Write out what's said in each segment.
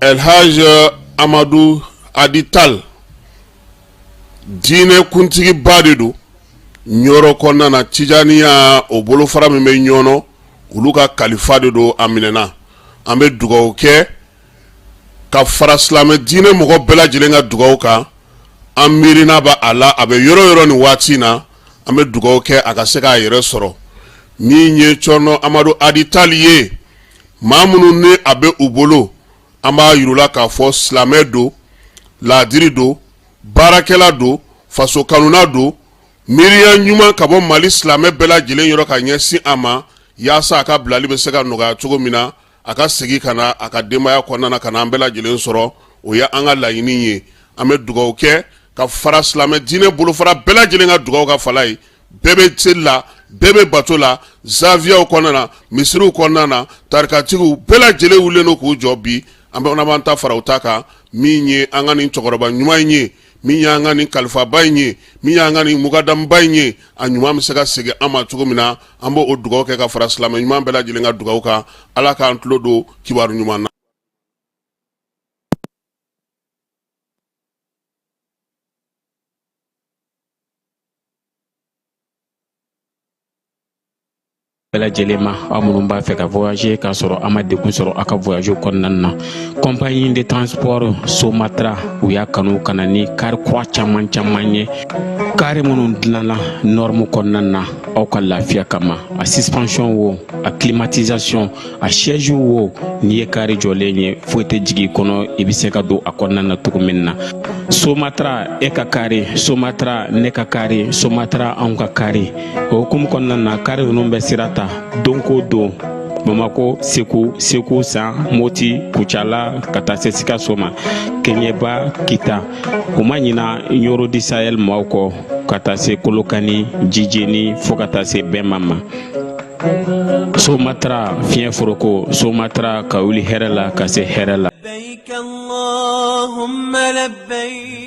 Elhaj Amadu Hadi Tal, diinɛ kuntigiba de don Ɲɔrɔ kɔnɔna na, Tijaniya o bolofara min bɛ Ɲɔnɔ, olu ka kalifa de don. A minɛna. An bɛ dugawu kɛ ka fara silamɛ diinɛ mɔgɔ bɛɛ lajɛlen ka dugawu kan. An miirina bɛ a la, a bɛ yɔrɔ yɔrɔ nin waati in na. An bɛ dugawu kɛ a ka se k'a yɛrɛ sɔrɔ. Min ye Cɔrɔnɔ Amadu Hadi Tal ye, maa minnu ni a bɛ u bolo, an b'a yir'u la k'a fɔ silamɛ don, laadiri don, baarakɛla don, faso kanuna don, miiriya ɲuman ka bɔ Mali silamɛ bɛɛ lajɛlen yɔrɔ ka ɲɛsin a ma, yaasa a ka bilali bɛ se ka nɔgɔya cogo min na, a ka segin ka na a ka denbaya kɔnɔna na, ka na an bɛɛ lajɛlen sɔrɔ. O ye an ka laɲini ye. An bɛ dugawu kɛ ka fara silamɛ diinɛ bolofara bɛɛ lajɛlen ka dugawu ka fala ye. Bɛɛ bɛ seli la, bɛɛ bɛ bato la, zawiyaw kɔnɔna na, misiriw kɔnɔna na, tarikatigiw bɛɛ lajɛlen wulilen don k'u jɔ bi. An bɛ b'an ta fara u ta kan. Min ye an ka nin cɛkɔrɔba ɲuman in ye, min y'an ka nin kalifaba in ye, min y'an ka nin mukadamuba in ye, a ɲuman bɛ se ka segin an ma cogo min na, an b'o o dugawu kɛ ka fara silamɛ ɲuman bɛɛ lajɛlen ka dugawu kan. Ala k'an tulo don kibaru ɲuman na. Bɛɛ lajɛlen ma, aw minnu b'a fɛ ka voyager k'a sɔrɔ a ma degun sɔrɔ aw ka voyage kɔnɔna na, compagnie de transport Somatra, u y'a kanu ka na ni kari kura caman caman ye, kari minnu dilanna norme kɔnɔna na aw ka lafiya kama. A suspension wo, a climatisation, a siège wo, n'i ye kari jɔlen ye, foyi tɛ jigin i kɔnɔ, i bɛ se ka don a kɔnɔna na cogo min na. Somatra, e ka kari Somatra, ne ka kari Somatra, anw ka kari. O hukumu kɔnɔna na, kari ninnu bɛ sira ta don ko don Bamako, Segu, Segu San, Moti, Kucala, ka taa se Sikaso ma, Keɲeba, Kita. U ma ɲina Ɲoro du Sahel maaw kɔ, ka taa se Kolokani, Jijeni, fo ka taa se Bɛma ma. Somatra, fiɲɛ foroko Somatra, ka wuli hɛrɛ la ka se hɛrɛ la.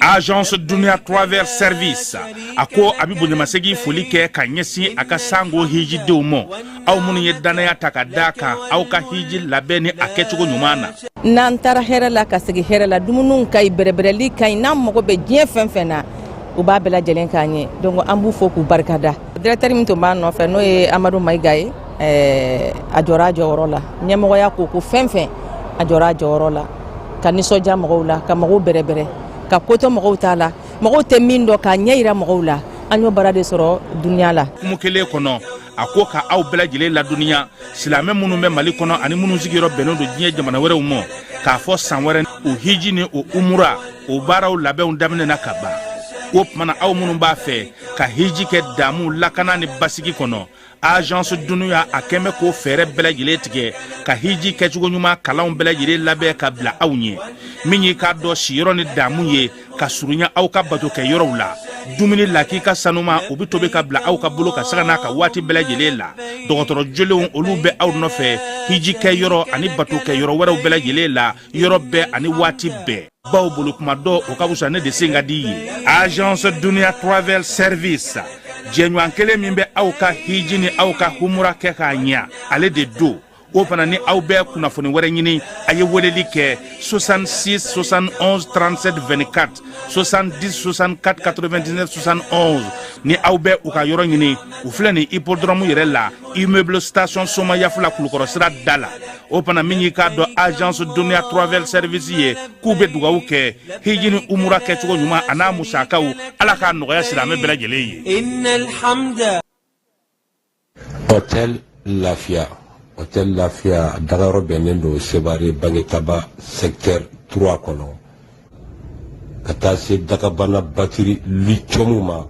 Agence Dunia Travel Service a ko a bɛ bonyamasegin foli kɛ ka ɲɛsin a ka sango hijidenw ma, aw minnu ye dannaya ta ka da kan aw ka hiji labɛn ni a kɛcogo ɲuman na. N'an taara hɛrɛ la ka segin hɛrɛ la, dumuniw ka ɲi, bɛrɛbɛrɛli ka ɲi. N'an mago bɛ diɲɛ fɛn fɛn na, u b'a bɛɛ lajɛlen k'an ye. Donc an b'u fo k'u barikada. Directeur min tun b'a nɔfɛ, n'o ye Amadu Mayiga ye, a jɔra a jɔyɔrɔ la. Ɲɛmɔgɔya ko ko fɛn fɛn, a jɔra a jɔyɔrɔ la ka nisɔndiya mɔgɔw la, ka mɔgɔw bɛrɛbɛrɛ, ka kotɔ mɔgɔw t'a la, mɔgɔw tɛ min dɔn, k'a ɲɛ yira mɔgɔw la. An y'o baara de sɔrɔ Duniya la. Hukumu kelen kɔnɔ, a ko ka aw bɛɛ lajɛlen ladɔnniya, silamɛ minnu bɛ Mali kɔnɔ ani minnu sigiyɔrɔ bɛnnen don diɲɛ jamana wɛrɛw ma, k'a fɔ san wɛrɛ o hiji ni o umura o baaraw labɛnw daminɛna ka ban. O tuma na, aw minnu b'a fɛ ka hiji kɛ damu, lakana ni basigi kɔnɔ, Agence Dunia a kɛn bɛ k'o fɛɛrɛ bɛɛ lajɛlen tigɛ ka hiji kɛcogo ɲuman kalanw bɛɛ lajɛlen labɛn ka bila aw ɲɛ. Min y'i k'a dɔn siyɔrɔ ni damu ye ka surunya aw ka bato kɛ yɔrɔw la, dumuni lakika sanuma, o bɛ tobi ka bila aw ka bolo ka sanga n'a ka waati bɛɛ lajɛlen la. Dɔgɔtɔrɔ jolenw, olu bɛ aw nɔfɛ hiji kɛ yɔrɔ ani bato kɛ yɔrɔ wɛrɛw bɛɛ lajɛlen la, yɔrɔ bɛɛ ani waati bɛɛ. Baw bolo kuma dɔ, o ka fisa ne de sen ka di ye. Agence Dunia Travel Service, jɛɲɔgɔn kelen min bɛ aw ka hiji ni aw ka humura kɛ k'a ɲa, ale de don. O fana ni aw bɛ kunnafoni wɛrɛ ɲini, a ye weleli kɛ 66 71 37 24, 70 64 99 71. Ni aw bɛ u ka yɔrɔ ɲini, u filɛ nin hippodrome yɛrɛ la, immeuble station Somayafula, Kulukɔrɔ sira da la. O fana, min y'i k'a dɔn Agence Dunia Travel Service ye, k'u bɛ dugawu kɛ hiji ni umura kɛcogo ɲuman a n'a musakaw, Ala k'a nɔgɔya silamɛ bɛɛ lajɛlen ye. Hôtel Lafiya, Hôtel Lafiya dagayɔrɔ bɛnnen don Sevare Bangetaba secteur 3 kɔnɔ, ka taa se dagabana batiri lithium ma,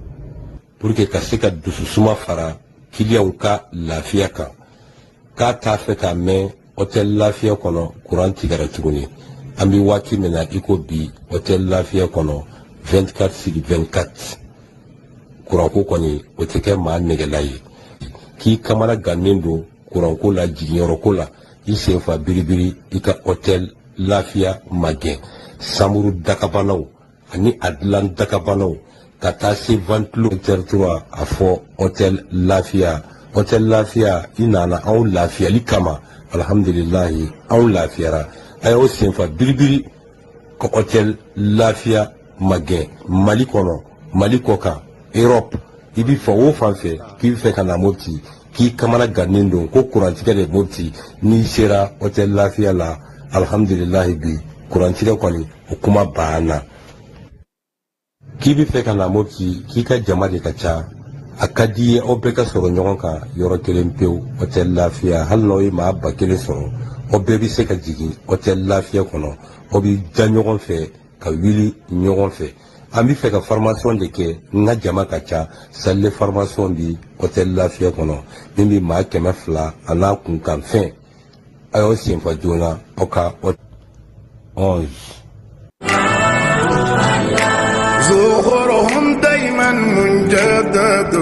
pour que ka se ka dususuma fara kiliyanw ka lafiya kan. K'a t'a fɛ k'a mɛn Hôtel Lafiya kɔnɔ kuran tigɛra tuguni. An bɛ waati min na i ko bi, Hôtel Lafiya kɔnɔ 24 sur 24, kuranko kɔni o tɛ kɛ maa nɛgɛla ye. K'i kamana gannen don kuranko la, jiginyɔrɔko la, i sen fa biribiri, i ka Hôtel Lafiya magɛn. Samuru dakabanaw ani a dilan dakabanaw, ka taa se ventilo secteur 3, a fɔ Hôtel Lafiya. Hôtel Lafiya, i nana anw lafiyali kama, alhamdulilahi, anw lafiyara. A y'aw senfa biribiri ka hôtel Lafiya magɛn. Mali kɔnɔ, Mali kɔkan, Europe, i bɛ fan o fan fɛ k'i bɛ fɛ ka na Mopti, k'i kamana gannen don ko kurantigɛ de Mopti, n'i sera hôtel Lafiya la, alhamdulilahi, bi kurantigɛ kɔni o kuma banna. K'i bɛ fɛ ka na Mopti, k'i ka jama de ka ca, a ka di i ye aw bɛɛ ka sɔrɔ ɲɔgɔn kan yɔrɔ kelen pewu, hôtel Lafiya, hali n'aw ye maa 1000 sɔrɔ, aw bɛɛ bɛ se ka jigin hôtel Lafiya kɔnɔ, aw bɛ da ɲɔgɔn fɛ ka wuli ɲɔgɔn fɛ. An bɛ fɛ ka formation de kɛ, n ka jama ka ca, salle de formation bi hôtel Lafiya kɔnɔ min bɛ maa 200 a n'a kunkanfɛn. A y'aw senfa joona aw ka 11. زخرهم دايما مجدد.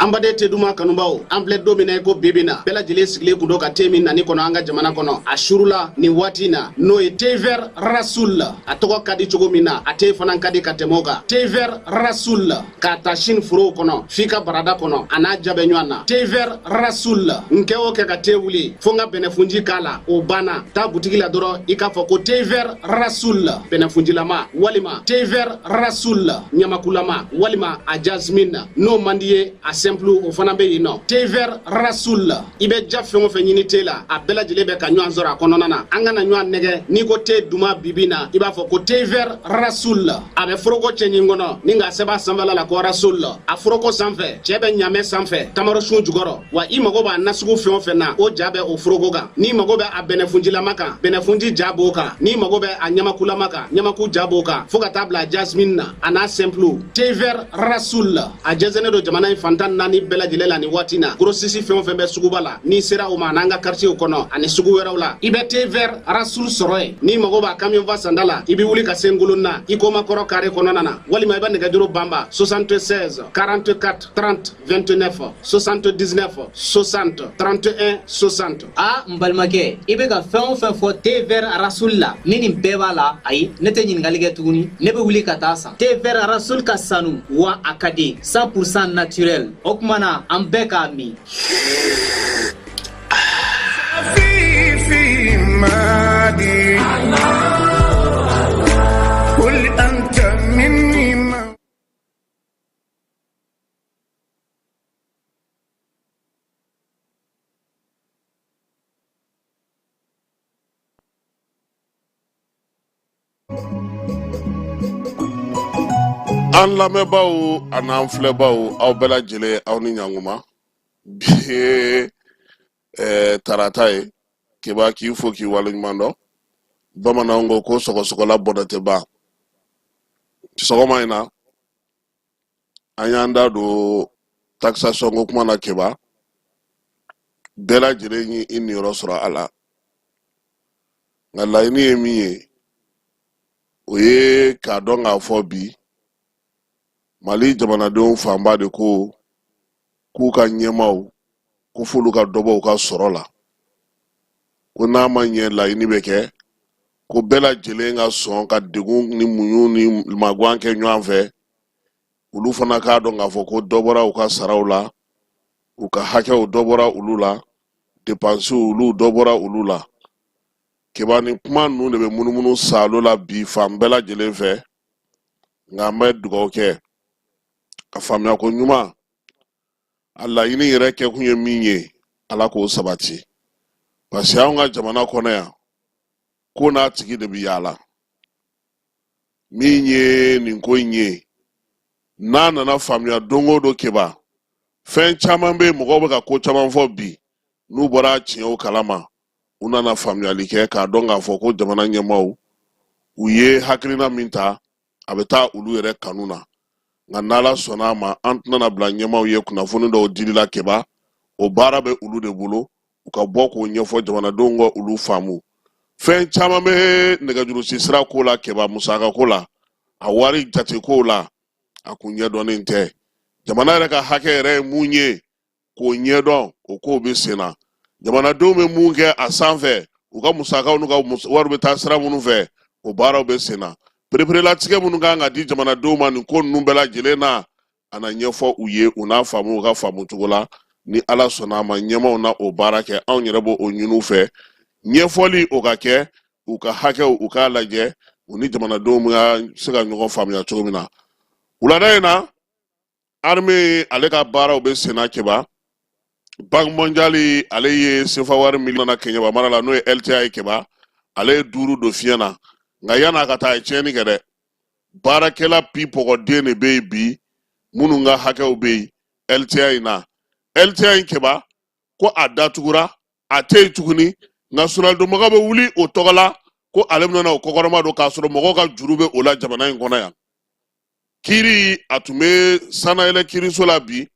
An baden te duman kanubaw, an filɛ don min na i ko bibi na, bɛɛ lajɛlen sigilen kun don ka te min nani kɔnɔ an ka jamana kɔnɔ a surula nin waati na, n'o ye thé vert Rasoul. A tɔgɔ ka di cogo min na, a te fana ka di ka tɛmɛ o kan. Thé vert Rasoul, k'a ta Chine forow kɔnɔ f'i ka barada kɔnɔ, a n'a ja bɛ ɲɔgɔn na. Thé vert Rasoul, n kɛ o kɛ ka te wuli fo n ka bɛnɛfunji k'a la, o banna. Taa butigi la dɔrɔn i k'a fɔ ko thé vert Rasoul bɛnɛfunjilama, walima thé vert Rasoul ɲamakulama, walima a jasmine. N'o man di ye, a simple o fana bɛ yen nɔ. Thé vert Rasoul, i bɛ ja fɛn o fɛn ɲini te la, a bɛɛ lajɛlen bɛ ka ɲɔgɔn sɔrɔ a kɔnɔna na. An kana ɲɔgɔn nɛgɛ, n'i ko te duman bibi na, i b'a fɔ ko thé vert Rasoul. A bɛ foroko cɛɲi kɔnɔ ni k'a sɛbɛn a sanfɛla la ko Rasoul. A foroko sanfɛ, cɛ bɛ ɲamɛ sanfɛ tamarosun jukɔrɔ. Wa i mago b'a nasugu fɛn o fɛn na, o ja bɛ o foroko kan. N'i mago bɛ a bɛnɛfunjilama kan, bɛnɛfunji ja b'o kan. N'i mago bɛ a ɲamakulama kan, ɲamaku ja b'o kan, fo ka taa bila jasmine na, a n'a simple. Thé vert Rasoul, a jɛnsɛnnen don jamana in fan 14 bɛɛ lajɛlen la nin waati na. Grossiste fɛn o fɛn bɛ suguba la, n'i sera o ma, n'an ka quartier kɔnɔ ani sugu wɛrɛw la, i bɛ thé vert Rasoul sɔrɔ yen. N'i mago b'a camion fa sanda la, i bɛ wuli ka se Ngolonna Ikoma kɔrɔ carré kɔnɔna na, walima i bɛ nɛgɛjuru banba 76 44 30 29, 79 60 31 60. A n balimakɛ, i bɛ ka fɛn o fɛn fɔ thé vert Rasoul la, ni nin bɛɛ b'a la, ayi, ne tɛ ɲininkali kɛ tuguni, ne bɛ wuli ka taa san. Thé vert Rasoul ka sanu wa a ka di, 100% naturel. O tuma na an bɛɛ k'a min. في مادي قل أنت مني ما An lamɛnbaaw an'an filɛbaaw, aw bɛɛ lajɛlen, aw ni ɲankuma. Bi ye tarata ye. Keba, k'i fo k'i waleɲuman dɔn. Bamananw ko ko sɔgɔsɔgɔla bɔnɛ tɛ ban. Sɔgɔma in na, an y'an da don taxation ko kuma na. Keba, bɛɛ lajɛlen y'i niyɔrɔ sɔrɔ a la, nka laɲini ye min ye, o ye k'a dɔn k'a fɔ bi Mali jamanadenw fanba de ko k'u ka ɲɛmaaw ko f'olu ka dɔ bɔ u ka sɔrɔ la, ko n'a ma ɲɛ laɲini bɛ kɛ ko bɛɛ lajɛlen ka sɔn ka degun ni muɲu ni magan kɛ ɲɔgɔn fɛ, olu fana k'a dɔn k'a fɔ ko dɔ bɔra u ka saraw la, u ka hakɛw dɔ bɔra olu la, depansiw olu dɔ bɔra olu la. Keba, ni kuma ninnu de bɛ munumunu saalo la bi fan bɛɛ lajɛlen fɛ, nka an bɛ dugawu kɛ ka faamuya ko ɲuman, a laɲini yɛrɛ kɛkun ye min ye, Ala k'o sabati, parce que anw ka jamana kɔnɔ yan, ko n'a tigi de bɛ yaala. Min ye nin ko in ye, n'a nana faamuya don o don, Keba, fɛn caman bɛ yen, mɔgɔw bɛ ka ko caman fɔ bi, n'u bɔra tiɲɛw kalama, u nana faamuyali kɛ k'a dɔn k'a fɔ ko jamana ɲɛmaaw u ye hakilina min ta, a bɛ taa olu yɛrɛ kanu na. Nka n'Ala sɔnna a ma, an tɛna bila ɲɛmaaw ye kunnafoni dɔw dili la. Keba, o baara bɛ olu de bolo, u ka bɔ k'o ɲɛfɔ jamanadenw ka olu faamu. Fɛn caman bɛ nɛgɛjurusi sira ko la, Keba, musaka ko la, a wari jate ko la, a kun ɲɛdɔnnen tɛ. Jamana yɛrɛ ka hakɛ yɛrɛ ye mun ye, k'o ɲɛdɔn, o kow bɛ sen na. Jamanadenw bɛ mun kɛ a sanfɛ, u ka musakaw n'u ka wari bɛ taa sira minnu fɛ, o baaraw bɛ sen na. Pereperelatigɛ minnu kan ka di jamanadenw ma nin ko ninnu bɛɛ lajɛlen na, a na ɲɛfɔ u ye, u n'a faamu u ka faamu cogo la. Ni Ala sɔnna a ma, ɲɛmaaw na o baara kɛ. Anw yɛrɛ b'o ɲini u fɛ, ɲɛfɔli o ka kɛ, u ka hakɛw u k'a lajɛ, u ni jamanadenw ka se ka ɲɔgɔn faamuya cogo min na. Wulada in na, armée ale ka baaraw bɛ senna. Keba, Banque mondiale ale ye sefa wari miliyɔn na Kɛɲɛba mara la, n'o ye LTA ye. Keba, ale ye 5 don fiɲɛ na, nka yan'a ka taa, a ye tiɲɛni kɛ dɛ. Baarakɛla pipɔgɔden de bɛ yen bi minnu ka hakɛw bɛ yen LTA in na. LTA in, Keba, ko a datugura, a tɛ yen tuguni, nka solondonbagaw bɛ wuli o tɔgɔ la ko ale bɛna o kɔkɔrɔma don, k'a sɔrɔ mɔgɔw ka juru bɛ o la jamana in kɔnɔ yan. Kiiri a tun bɛ sanayɛlɛ kiiriso la bi,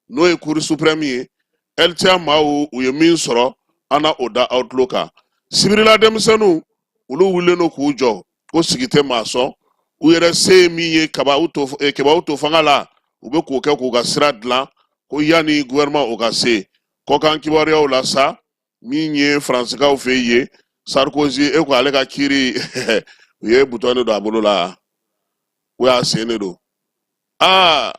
n'o ye cour suprême ye. LTA maaw, u ye min sɔrɔ, an na o da aw tulo kan. Sibirila denmisɛnninw, olu wulilen don k'u jɔ ko sigi tɛ maa sɔn. U yɛrɛ se ye min ye kaba u to keba u to fanga la, u bɛ k'o kɛ k'u ka sira dilan ko yanni gouvernement o ka se. Kɔkan kibaruyaw la sa, min ye faransikaw fɛ yen, Sarkozy e ko ale ka kiiri, u ye butɔn de don a bolo la, u y'a sen de don. Aa,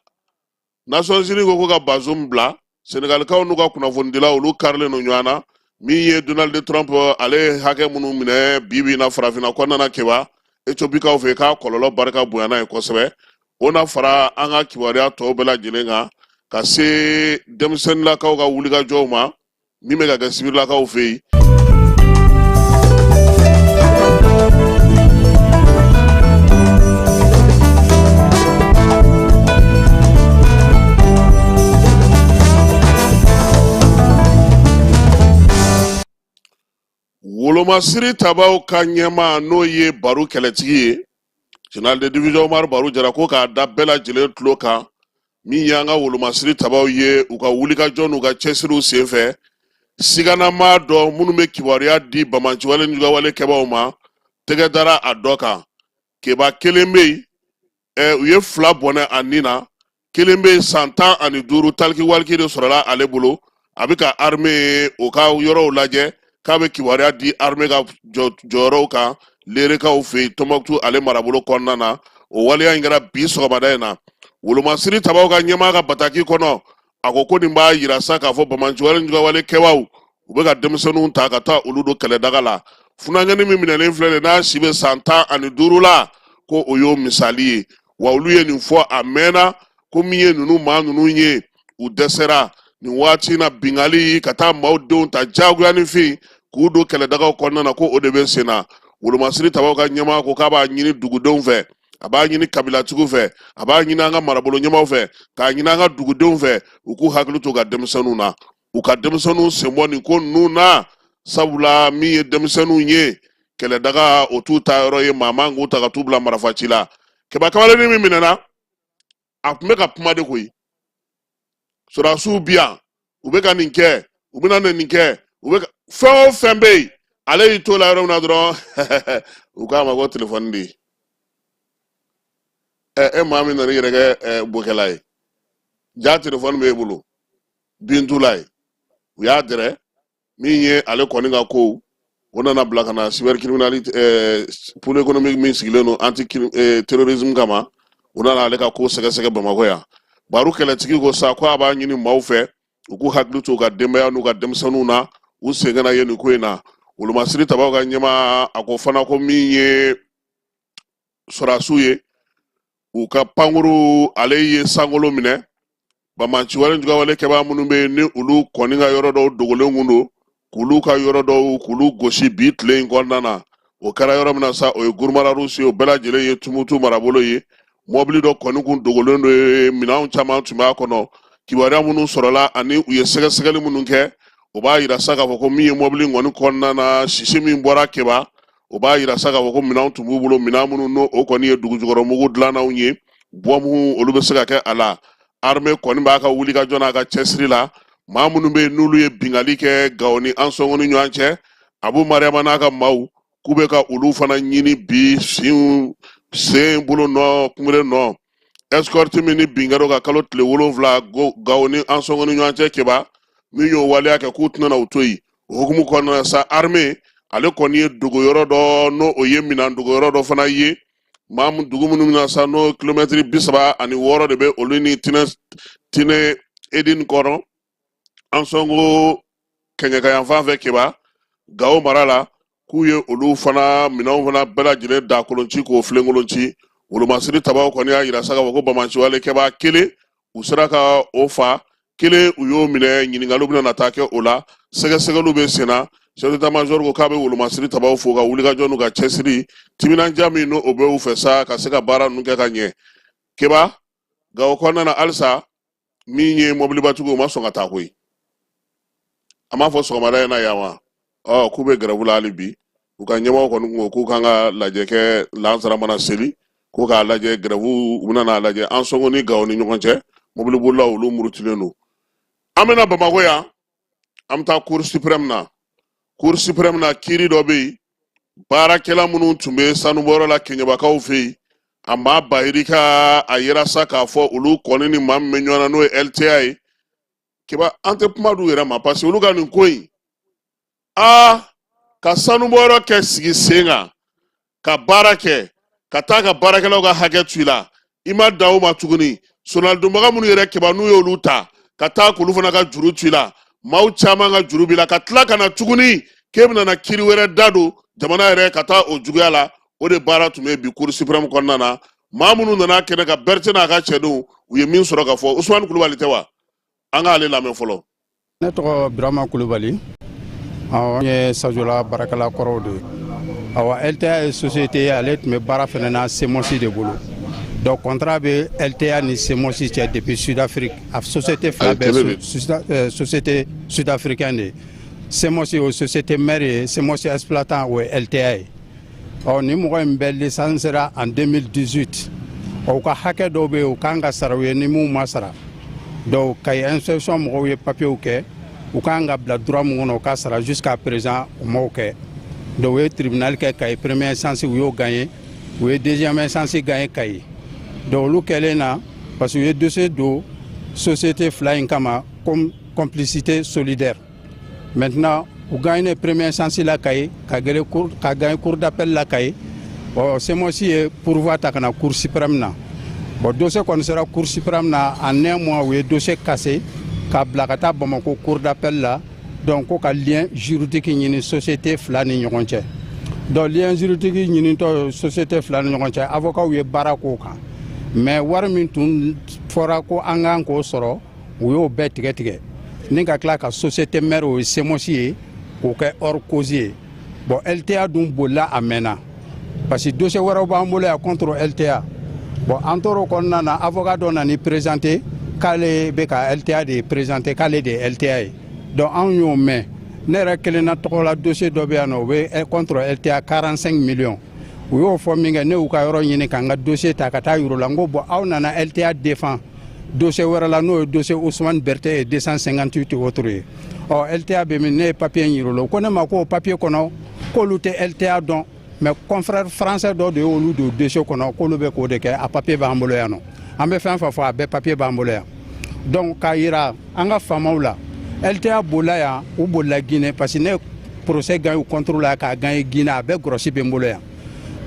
Nations Unies ko ka Bazoum bila. Senegalikaw n'u ka kunnafonidilaw, olu karilen don ɲɔgɔn na. Min ye Donald Trump, ale ye hakɛ minnu minɛ bi bi in na farafinna kɔnɔna na, Keba, Etiopikaw fɛ, k'a kɔlɔlɔ barika bonyana ye kosɛbɛ. O na fara an ka kibaruya tɔw bɛɛ lajɛlen kan, ka se denmisɛnninlakaw ka wulikajɔw ma min bɛ ka kɛ sibirilakaw fɛ yen. Wolomasiri tabaw ka ɲɛmaa, n'o ye Baru kɛlɛtigi ye, général de division Umaru Baru Jara, ko k'a da bɛɛ lajɛlen tulo kan, min y'an ka wolomasiri tabaw ye, u ka wulikajɔ n'u ka cɛsiriw senfɛ, siganamaa dɔ minnu bɛ kibaruya di bamanciwale ni jugawale kɛbaaw ma, tɛgɛ dara a dɔ kan. Keba, kelen bɛ yen, u ye 2 bɔnɛ a ni na. Kelen bɛ yen, san 15, taliki waliki de sɔrɔla ale bolo. A bɛ ka armée o ka yɔrɔw lajɛ k'a bɛ kibaruya di armée ka jɔyɔrɔw kan Lerekaw fɛ yen, Tɔnbɔkutu ale marabolo kɔnɔna na. O waleya in kɛra bi sɔgɔmada in na. Wolomasiri tabaw ka ɲɛmaa ka bataki kɔnɔ, a ko ko nin b'a yira sa k'a fɔ bamanciwale ni jugawale kɛbaaw, u bɛ ka denmisɛnninw ta ka taa olu don kɛlɛdaga la. Funankɛnin min minɛlen filɛ nin, n'a si bɛ san 15 la, ko o y'o misali ye. Wa olu ye nin fɔ a mɛnna ko min ye ninnu maa ninnu ye, u dɛsɛra nin waati in na. Bingali ka taa maaw denw ta jagoya ni fin k'u don kɛlɛdagaw kɔnɔna na, ko o de bɛ sen na. Wolomasiri tabaw ka ɲɛmaa ko k'a b'a ɲini dugudenw fɛ, a b'a ɲini kabilatigiw fɛ, a b'a ɲini an ka marabolo ɲɛmaaw fɛ, k'a ɲini an ka dugudenw fɛ, u k'u hakili to u ka denmisɛnninw na, u ka denmisɛnninw senbɔ nin ko ninnu na, sabula min ye denmisɛnninw ye, kɛlɛdaga o t'u ta yɔrɔ ye. Maa man k'u ta ka t'u bila marifaci la. Keba, kamalennin min minɛna, a tun bɛ ka kuma de koyi. Sɔrɔdasiw bi yan, u bɛ ka nin kɛ, u bɛna na nin kɛ, u bɛ fɛn o fɛn bɛ yen. Ale y'i t'o la yɔrɔ min na dɔrɔn, u k'a ma ko telefɔni de ye. Ɛ, e maa min nana i yɛrɛ kɛ bokɛla ye, ja telefɔni b'e bolo, bintula ye. U y'a dɛrɛ. Min ye ale kɔni ka kow, o nana bila ka na cybercriminalité pôle économique min sigilen don anti terrorisme kama, u nana ale ka ko sɛgɛsɛgɛ Bamakɔ yan. Baru kɛlɛtigi ko sa ko a b'a ɲini maaw fɛ, u k'u hakili to u ka denbaya n'u ka denmisɛnninw na, u sen kana ye nin ko in na. Wolomasiri tabaw ka ɲɛmaa, a ko fana ko min ye sɔrɔdasiw ye, u ka pankuru ale ye sankolo minɛ. Banbaanciwale jugawale kɛbaa minnu bɛ yen, ni olu kɔni ka yɔrɔ dɔw dogolen kun don, k'olu ka yɔrɔ dɔw k'olu gosi bi tile in kɔnɔna na. O kɛra yɔrɔ min na sa, o ye Gurumararusi ye. O bɛɛ lajɛlen ye Tumutu marabolo ye. Mɔbili dɔ kɔni kun dogolen don yen, minɛnw caman tun b'a kɔnɔ. Kibaruya minnu sɔrɔla ani u ye sɛgɛsɛgɛli minnu kɛ, o b'a yira sa k'a fɔ ko min ye mɔbili kɔni kɔnɔna na, sisi min bɔra Keba, o b'a yira sa k'a fɔ ko minɛnw tun b'u bolo, minɛn minnu n'o o kɔni ye dugujukɔrɔmugu dilannanw ye, bɔnbu olu bɛ se ka kɛ a la. Armée kɔni b'a ka wulikajɔ n'a ka cɛsiri la. Maa minnu bɛ yen, n'olu ye binkanni kɛ Gawo ni Ansɔngo ni ɲɔgɔn cɛ, Abu Mariyama n'a ka maaw, k'u bɛ ka olu fana ɲini bi. Sin sen bolo nɔ kunbere nɔ, escorte min ni bin kɛra ka kalo tile 7 Gawo ni Ansɔngo ni ɲɔgɔn cɛ, Keba, min y'o waleya kɛ, k'u tɛna u to yen. O hukumu kɔnɔna na sa, armée ale kɔni ye dogoyɔrɔ dɔ, n'o o ye minɛn dogoyɔrɔ dɔ fana ye maa mun dugu minnu na sa, n'o kilomɛtiri 36 de bɛ olu ni Tinɛ Edin kɔnɔ. Ansɔngo kɛɲɛka yanfan fɛ Keba, Gawo mara la, k'u ye olu fana minɛnw fana bɛɛ lajɛlen da kolon ci k'o filenkolon ci. Wolomasiri tabaw kɔni y'a yira sa k'a fɔ ko banbaanciwalekɛbaa kelen, u sera ka o fa, kelen u y'o minɛ. Ɲininkaliw bɛna na taa kɛ o la, sɛgɛsɛgɛliw bɛ sen na. Chef d'état major ko k'a bɛ wolomasiri tabaw fo ka wulikajɔ n'u ka cɛsiri, timinandiya min n'o bɛ u fɛ sa ka se ka baara ninnu kɛ ka ɲɛ. Keba, Gawo kɔnɔna na halisa, min ye mɔbilibatigiw, u ma sɔn ka taa koyi. A m'a fɔ sɔgɔmada in na yan wa? Ɔ, k'u bɛ gɛrɛbu la hali bi. U ka ɲɛmɔgɔ kɔni ko k'u kan ka lajɛ kɛ lansara mana seli, ko k'a lajɛ gɛrɛbu, u bɛna n'a lajɛ Ansɔngo ni Gawo ni ɲɔgɔn cɛ. Mɔbilibolilaw, olu murutilen don. An bɛna Bamakɔ yan, an bɛ taa Cour suprême na. Cour suprême na, kiiri dɔ bɛ yen. Baarakɛla minnu tun bɛ sanubɔyɔrɔ la Keɲebakaw fɛ yen, a maa bayirika, a yera sa k'a fɔ olu kɔni ni maa min bɛ ɲɔgɔn na, n'o ye LTA ye. Keba, an tɛ kuma d'u yɛrɛ ma, parce que olu ka nin ko in, aa, ka sanubɔyɔrɔ kɛ sigi sen kan ka baara kɛ, ka taa ka baarakɛlaw ka hakɛ to i la, i ma dan o ma tuguni, sonalidonbaga minnu yɛrɛ, Keba, n'u y'olu ta ka taa k'olu fana ka juru to i la, maaw caman ka juru b'i la, ka tila ka na tuguni k'e bɛna na kiiri wɛrɛ da don jamana yɛrɛ ka taa o juguya la. O de baara tun bɛ bi Cour suprême kɔnɔna na. Maa minnu nana kɛnɛ kan, Berete n'a ka cɛdenw, u ye min sɔrɔ ka fɔ, Usumani Kulubali tɛ wa? An k'ale lamɛn fɔlɔ. Ne tɔgɔ Birama Kulubali. An ye Sajola baarakɛla kɔrɔw de ye. Awa, LTA ye société ye, ale tun bɛ baara fana na CMOS de bolo. Donc contrat bɛ LTA ni CMOS cɛ depuis Sud-Afrique. A société fila bɛɛ société sud-africaine de ye. CMOS o société mère ye, CMOS exploitant o ye LTA ye. Ɔ, ni mɔgɔ in bɛɛ licenciera en 2018. Ɔ, u ka hakɛ dɔw bɛ yen, u kan ka sara u ye, ni minnu ma sara. Donc Kayi inspection mɔgɔw ye papiyew kɛ, u kan ka bila droit min kɔnɔ u ka sara, jusqu'à présent u m'o kɛ. Donc u ye tribunal kɛ Kayi première instance, u y'o gagné. U ye deuxième instance gagné Kayi. Donc olu kɛlen na, parce que u ye dossier don société fila in kama comme complicité solidaire. Maintenant u gagné première instance la Kayi, ka gagné cour d'appel la Kayi. Ɔ, CMOS ye pourvoi ta ka na Cour suprême na. Bon, dossier kɔni sera Cour suprême na, en un mois u ye dossier cassé k'a bila ka taa Bamako cour d'appel la. Donc ko ka lien juridique ɲini société fila ni ɲɔgɔn cɛ. Donc lien juridique ɲinitɔ société fila ni ɲɔgɔn cɛ, avocat ye baara k'o kan, mais wari min tun fɔra ko an kan k'o sɔrɔ, u y'o bɛɛ tigɛ tigɛ ni ka tila ka société mère, o ye CMOS ye, k'o kɛ hors cause ye. Bon, LTA dun bolila a mɛnna, parce que dossier wɛrɛw b'an bolo yan contre LTA. Bon, an tor'o kɔnɔna na, avocat dɔ nana présenté k'ale bɛ ka LTA de présenté, k'ale de ye LTA ye. Donc anw y'o mɛn. Ne yɛrɛ kelen na tɔgɔ la, dossier dɔ bɛ yan nɔ, o bɛ contre LTA 45 millions. U y'o fɔ min kɛ, ne y'u ka yɔrɔ ɲini ka n ka dossier ta ka taa yir'u la. N ko bon, aw nana LTA défend dossier wɛrɛ la, n'o ye dossier Ousmane Berté et 258 autres ye. Ɔ, LTA bɛ min? Ne ye papier in yir'u la. U ko ne ma k'o papier kɔnɔ, k'olu tɛ LTA dɔn, mais confrère français dɔ de y'olu don dossier kɔnɔ, k'olu bɛ k'o de kɛ. A papier b'an bolo yan nɔ, an bɛ fɛn fɛn fɔ, a bɛɛ papier b'an bolo yan. Donc k'a yira an ka faamaw la, LTA bolila yan, u bolila Guinée, parce que ne procès gagné u contre la k'a gagné Guinée, a bɛɛ gɔrɔsi bɛ n bolo yan.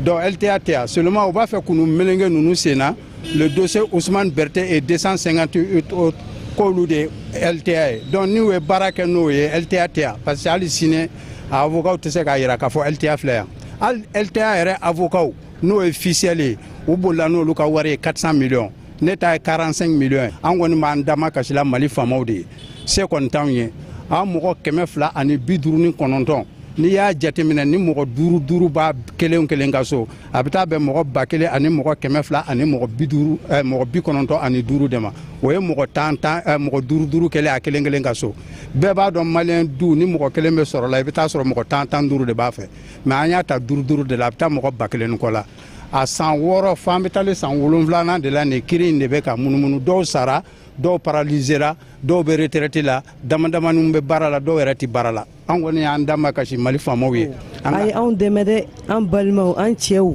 Donc LTA tɛ yan, seulement u b'a fɛ k'u melenge ninnu sen na, le dossier Ousmane Berté et 258 autres, k'olu de ye LTA ye. Donc n'u ye baara kɛ n'o ye, LTA tɛ yan, parce que hali sini a avocat tɛ se k'a yira k'a fɔ LTA filɛ yan. Hali LTA yɛrɛ avocat, n'o ye officiel ye, u bolila n'olu ka wari ye 400 millions, ne ta ye 45 millions ye. An kɔni b'an dama kasi la Mali faamaw de ye, se kɔni t'anw ye. An mɔgɔ 259, n'i y'a jateminɛ ni mɔgɔ duuru duuru b'a kelen kelen ka so, a bɛ taa bɛn mɔgɔ 1250 ani mɔgɔ 50, mɔgɔ 95 de ma. O ye mɔgɔ tan tan, mɔgɔ duuru duuru kelen a kelen kelen ka so. Bɛɛ b'a dɔn, maliyɛn du ni mɔgɔ kelen bɛ sɔrɔ la, i bɛ taa sɔrɔ mɔgɔ 10 15 de b'a fɛ. Mais an y'a ta duuru duuru de la, a bɛ taa mɔgɔ 1000 ni kɔ la. A san 6 fo an bɛ taalen san 7nan de la, nin kiiri in de bɛ ka munumunu. Dɔw sara, dɔw paralysera, dɔw bɛ retraite la, dama damaniw bɛ baara la, dɔw yɛrɛ tɛ baara la. An kɔni y'an da ma kasi Mali faamaw ye. A ye anw dɛmɛ dɛ, an balimaw, an cɛw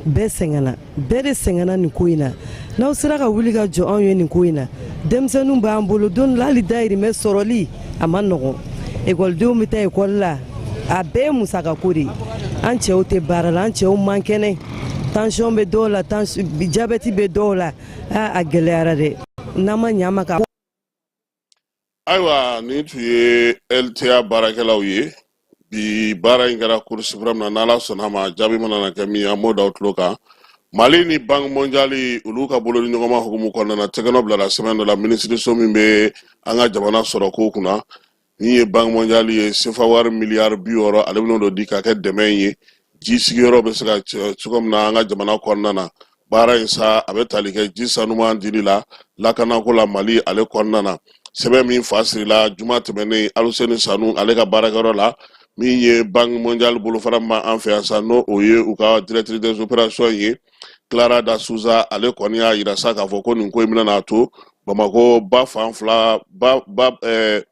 bɛɛ sɛgɛnna, bɛɛ de sɛgɛnna nin ko in na. N'aw sera ka wuli ka jɔ anw ye nin ko in na, denmisɛnninw b'an bolo, don la hali dayirimɛ sɔrɔli a ma nɔgɔn, ekɔlidenw bɛ taa ekɔli la, a bɛɛ ye musakako de ye. An cɛw tɛ baara la, an cɛw man kɛnɛ, tension bɛ dɔw la, jabɛti bɛ dɔw la. A gɛlɛyara dɛ, n'an ma ɲɛ ma ka. Ayiwa, nin tun ye LTA baarakɛlaw ye. Bi baara in kɛra Cour suprême na. N'Ala sɔnna ma, jaabi mana na kɛ min ye, an b'o da aw tulo kan. Mali ni Banque mondiale, olu ka bolodi ɲɔgɔnma hukumu kɔnɔna na, tɛgɛnɔ bilara sɛbɛn dɔ la minisiriso min bɛ an ka jamana sɔrɔ ko kunna. Min ye Banque mondiale ye, sefa wari miliyari 60, ale bɛn'o di ka kɛ dɛmɛ ye, ji sigiyɔrɔ bɛ se ka cogo min na an ka jamana kɔnɔna na. Baara in sa, a bɛ tali kɛ ji sanuman dili la, lakanako la Mali ale kɔnɔna na. Sɛbɛn min fa sirila juma tɛmɛnen Aluseni Sanu ale ka baarakɛyɔrɔ la, min ye Banque mondiale bolofara ma an fɛ yan sa, n'o o ye u ka directrice des opérations ye, Clara da Souza, ale kɔni y'a yira sa k'a fɔ ko nin ko in bɛna n'a to Bamakɔ ba fan fila ba